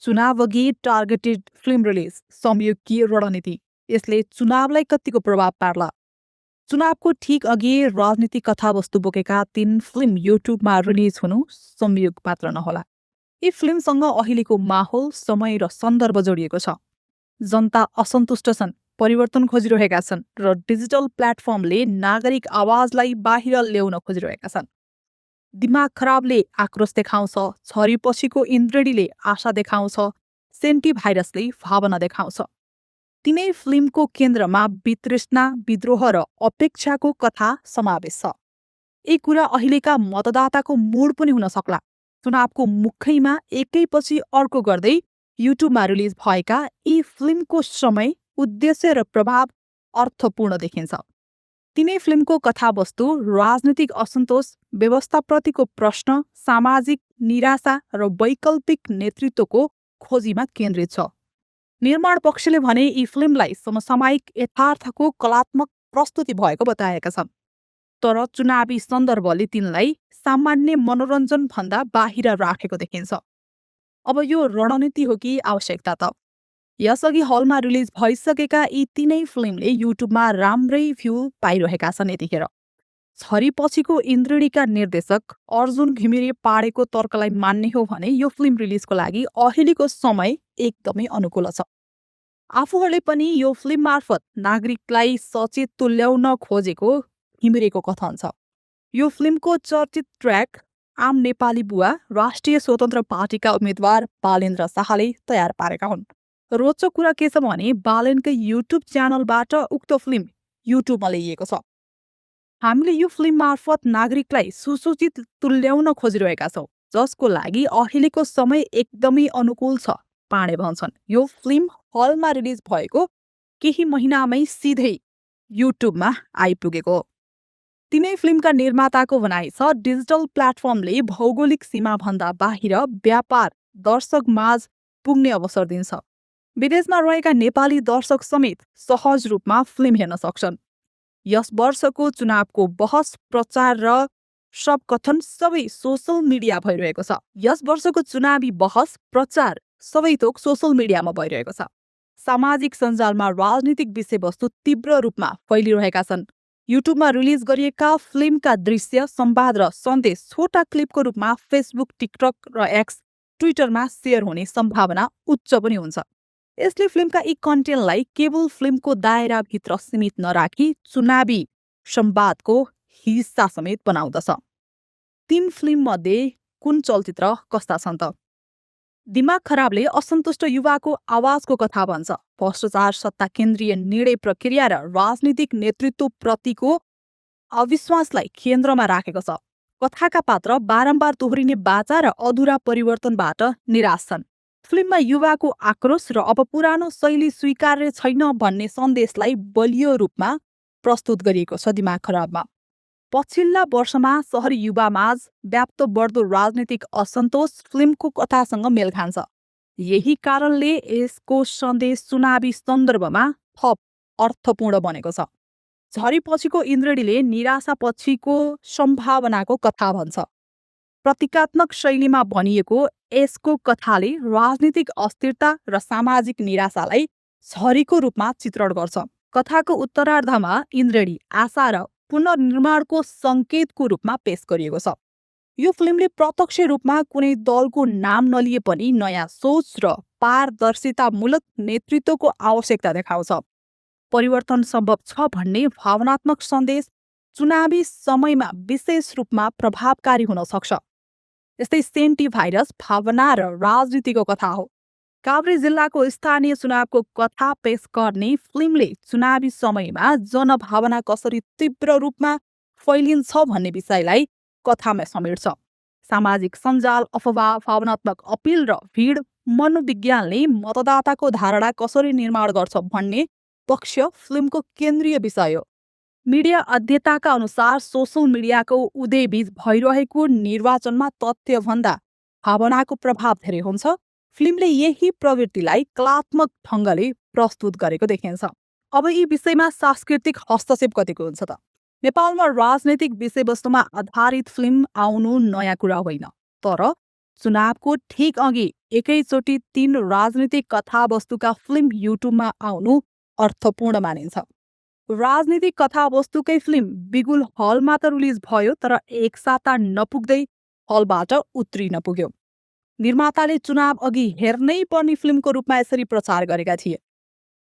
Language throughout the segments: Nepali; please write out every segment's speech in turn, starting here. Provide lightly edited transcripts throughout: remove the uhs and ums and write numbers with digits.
चुनाव अघि टार्गेटेड फिल्म रिलिज संयोगकीय रणनीति यसले चुनावलाई कतिको प्रभाव पार्ला। चुनावको ठिक अघि राजनीतिक कथावस्तु बोकेका 3 फिल्म युट्युबमा रिलिज हुनु संयोग मात्र नहोला। यी फिल्मसँग अहिलेको माहौल, समय र सन्दर्भ जोडिएको छ। जनता असन्तुष्ट छन्, परिवर्तन खोजिरहेका छन् र डिजिटल प्लेटफर्मले नागरिक आवाजलाई बाहिर ल्याउन खोजिरहेका छन्। दिमाग खराबले आक्रोश देखाउँछ, छरीपछिको इन्द्रेणीले आशा देखाउँछ, सेन्टी भाइरसले भावना देखाउँछ। तिनै फिल्मको केन्द्रमा वितृष्णा, विद्रोह र अपेक्षाको कथा समावेश छ। यी कुरा अहिलेका मतदाताको मूड पनि हुन सक्ला। चुनावको मुखैमा एकैपछि अर्को गर्दै युट्युबमा रिलिज भएका यी फिल्मको समय, उद्देश्य र प्रभाव अर्थपूर्ण देखिन्छ। तिनै फिल्मको कथावस्तु राजनीतिक असन्तोष, व्यवस्थाप्रतिको प्रश्न, सामाजिक निराशा र वैकल्पिक नेतृत्वको खोजीमा केन्द्रित छ। निर्माण पक्षले भने यी फिल्मलाई समसामयिक यथार्थको कलात्मक प्रस्तुति भएको बताएका छन्। तर चुनावी सन्दर्भले तिनलाई सामान्य मनोरञ्जन भन्दा बाहिर राखेको देखिन्छ। अब यो रणनीति हो कि आवश्यकता त? यसअघि हलमा रिलिज भइसकेका यी तिनै फिल्मले युट्युबमा राम्रै भ्यू पाइरहेका छन्। यतिखेर छरीपछिको इन्द्रेणीका निर्देशक अर्जुन घिमिरे पाडेको तर्कलाई मान्ने हो भने यो फिल्म रिलिजको लागि अहिलेको समय एकदमै अनुकूल छ। आफूहरूले पनि यो फिल्म मार्फत नागरिकलाई सचेत तुल्याउन खोजेको घिमिरेको कथन छ। यो फिल्मको चर्चित ट्र्याक आम नेपाली बुवा राष्ट्रिय स्वतन्त्र पार्टीका उम्मेद्वार बालेन्द्र शाहले तयार पारेका हुन्। रोचक कुरा के छ भने बालेनकै युट्युब च्यानलबाट उक्त फिल्म युट्युबमा ल्याइएको छ। हामीले यो फिल्म मार्फत नागरिकलाई सुसूचित तुल्याउन खोजिरहेका छौँ, जसको लागि अहिलेको समय एकदमै अनुकूल छ, पाण्डे भन्छन्। यो फिल्म हलमा रिलिज भएको केही महिनामै सिधै युट्युबमा आइपुगेको। तिनै फिल्मका निर्माताको भनाइ छ डिजिटल प्लेटफर्मले भौगोलिक सीमाभन्दा बाहिर व्यापार दर्शक माझ पुग्ने अवसर दिन्छ। विदेशमा रहेका नेपाली दर्शक समेत सहज रूपमा फिल्म हेर्न सक्छन्। यस वर्षको चुनावको बहस, प्रचार र सबकथन सबै सोसल मिडिया भइरहेको छ। यस वर्षको चुनावी बहस, प्रचार सबै थोक सोसल मिडियामा भइरहेको छ। सामाजिक सञ्जालमा राजनीतिक विषयवस्तु तीव्र रूपमा फैलिरहेका छन्। युट्युबमा रिलिज गरिएका फिल्मका दृश्य, संवाद र सन्देश छोटा क्लिपको रूपमा फेसबुक, टिकटक र एक्स, ट्विटरमा सेयर हुने सम्भावना उच्च पनि हुन्छ। यसले फिल्मका यी कन्टेन्टलाई केवल फिल्मको दायराभित्र सीमित नराखी चुनावी संवादको हिस्सा समेत बनाउँदछ। 3 फिल्ममध्ये कुन चलचित्र कस्ता छन् त? दिमाग खराबले असन्तुष्ट युवाको आवाजको कथा भन्छ। भ्रष्टाचार, सत्ता केन्द्रीय निर्णय प्रक्रिया र राजनीतिक नेतृत्वप्रतिको अविश्वासलाई केन्द्रमा राखेको छ। कथाका पात्र बारम्बार दोहोरिने बाचा र अधुरा परिवर्तनबाट निराश छन्। फिल्ममा युवाको आक्रोश र अब पुरानो शैली स्वीकार्य छैन भन्ने सन्देशलाई बलियो रूपमा प्रस्तुत गरिएको छ। दिमाग खराबमा पछिल्ला वर्षमा सहरी युवामाझ व्याप्त बढ्दो राजनीतिक असन्तोष फिल्मको कथासँग मेल खान्छ। यही कारणले यसको सन्देश चुनावी सन्दर्भमा थप अर्थपूर्ण बनेको छ। झरीपछिको इन्द्रेणीले निराशापछिको सम्भावनाको कथा भन्छ। प्रतीकात्मक शैलीमा भनिएको यसको कथाले राजनीतिक अस्थिरता र सामाजिक निराशालाई झरीको रूपमा चित्रण गर्छ। कथाको उत्तरार्धमा इन्द्रेणी आशा र पुनर्निर्माणको सङ्केतको रूपमा पेश गरिएको छ। यो फिल्मले प्रत्यक्ष रूपमा कुनै दलको नाम नलिए पनि नयाँ सोच र पारदर्शितामूलक नेतृत्वको आवश्यकता देखाउँछ। परिवर्तन सम्भव छ भन्ने भावनात्मक सन्देश चुनावी समयमा विशेष रूपमा प्रभावकारी हुन सक्छ। यस्तै सेन्टी भाइरस भावना र राजनीतिको कथा हो। काभ्रे जिल्लाको स्थानीय चुनावको कथा पेश गर्ने फिल्मले चुनावी समयमा जनभावना कसरी तीव्र रूपमा फैलिन्छ भन्ने विषयलाई कथामा समेट्छ। सामाजिक सञ्जाल, अफवाह, भावनात्मक अपिल र भिड मनोविज्ञानले मतदाताको धारणा कसरी निर्माण गर्छ भन्ने पक्ष फिल्मको केन्द्रीय विषय हो। मिडिया अध्येताका अनुसार सोसल मिडियाको उदयबीच भइरहेको निर्वाचनमा तथ्यभन्दा भावनाको प्रभाव धेरै हुन्छ। फिल्मले यही प्रवृत्तिलाई कलात्मक ढङ्गले प्रस्तुत गरेको देखिन्छ। अब यी विषयमा सांस्कृतिक हस्तक्षेप कतिको हुन्छ त? नेपालमा राजनैतिक विषयवस्तुमा आधारित फिल्म आउनु नयाँ कुरा होइन, तर चुनावको ठिक अघि एकैचोटि 3 राजनीतिक कथावस्तुका फिल्म युट्युबमा आउनु अर्थपूर्ण मानिन्छ। राजनीतिक कथावस्तुकै फिल्म बिगुल हलमा त रिलिज भयो, तर एक साता नपुग्दै हलबाट उत्रिन पुग्यो। निर्माताले चुनाव अघि हेर्नै पर्ने फिल्मको रूपमा यसरी प्रचार गरेका थिए।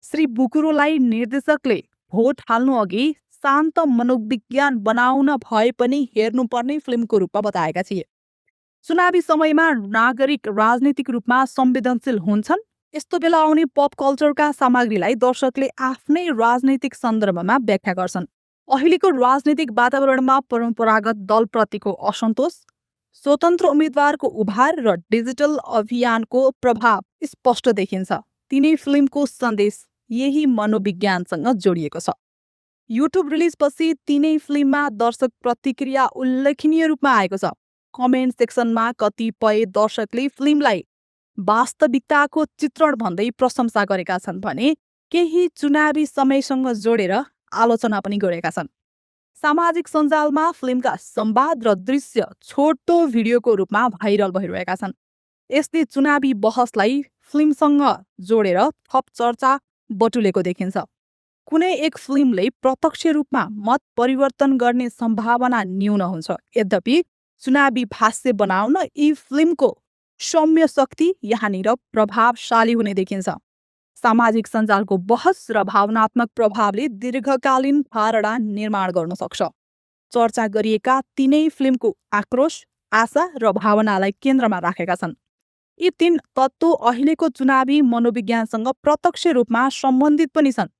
श्री बुकुरोलाई निर्देशकले भोट हाल्नु अघि शान्त मनोविज्ञान बनाउन भए पनि हेर्नुपर्ने फिल्मको रूपमा बताएका थिए। चुनावी समयमा नागरिक राजनीतिक रूपमा संवेदनशील हुन्छन्। यस्तो बेला आउने पप कल्चरका सामग्रीलाई दर्शकले आफ्नै राजनैतिक सन्दर्भमा व्याख्या गर्छन्। अहिलेको राजनीतिक वातावरणमा परम्परागत दलप्रतिको असन्तोष, स्वतन्त्र उम्मेद्वारको उभार र डिजिटल अभियानको प्रभाव स्पष्ट देखिन्छ। तिनै फिल्मको सन्देश यही मनोविज्ञानसँग जोडिएको छ। युट्युब रिलिजपछि तिनै फिल्ममा दर्शक प्रतिक्रिया उल्लेखनीय रूपमा आएको छ। कमेन्ट सेक्सनमा कतिपय दर्शकले फिल्मलाई वास्तविकताको चित्रण भन्दै प्रशंसा गरेका छन् भने केही चुनावी समयसँग जोडेर आलोचना पनि गरेका छन्। सामाजिक सञ्जालमा फिल्मका संवाद र दृश्य छोटो भिडियोको रूपमा भाइरल भइरहेका छन्। यसले चुनावी बहसलाई फिल्मसँग जोडेर थप चर्चा बटुलेको देखिन्छ। कुनै एक फिल्मले प्रत्यक्ष रूपमा मत परिवर्तन गर्ने सम्भावना न्यून हुन्छ। यद्यपि चुनावी भाष्य बनाउन यी फिल्मको सौम्य शक्ति यहाँनिर प्रभावशाली हुने देखिन्छ। सामाजिक सञ्जालको बहस र भावनात्मक प्रभावले दीर्घकालीन धारणा निर्माण गर्न सक्छ। चर्चा गरिएका तिनै फिल्मको आक्रोश, आशा र भावनालाई केन्द्रमा राखेका छन्। यी 3 तत्त्व अहिलेको चुनावी मनोविज्ञानसँग प्रत्यक्ष रूपमा सम्बन्धित पनि छन्।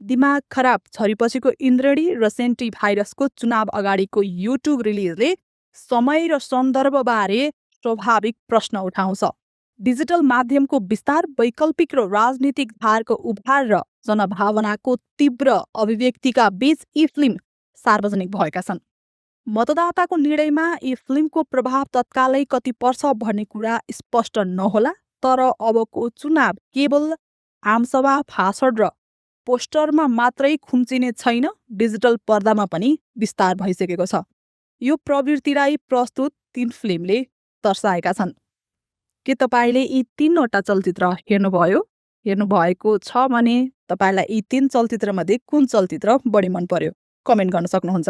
दिमाग खराब छरेपछिको इन्द्रेणी र सेन्टी भाइरसको चुनाव अगाडिको युट्युब रिलिजले समय र सन्दर्भबारे स्वाभाविक प्रश्न उठाउँछ। डिजिटल माध्यमको विस्तार, वैकल्पिक र राजनीतिक धारको उभार र जनभावनाको तीव्र अभिव्यक्तिका बीच यी फिल्म सार्वजनिक भएका छन्। मतदाताको निर्णयमा यी फिल्मको प्रभाव तत्कालै कति पर्छ भन्ने कुरा स्पष्ट नहोला, तर अबको चुनाव केवल आमसभा भाषण र पोस्टरमा मात्रै खुम्चिने छैन, डिजिटल पर्दामा पनि विस्तार भइसकेको छ। यो प्रवृत्तिलाई प्रस्तुत 3 फिल्मले दर्शाएका छन्। के तपाईँले यी 3वटा चलचित्र हेर्नुभएको छ भने तपाईँलाई यी 3 चलचित्रमध्ये कुन चलचित्र बढी मन पर्यो? कमेन्ट गर्न सक्नुहुन्छ।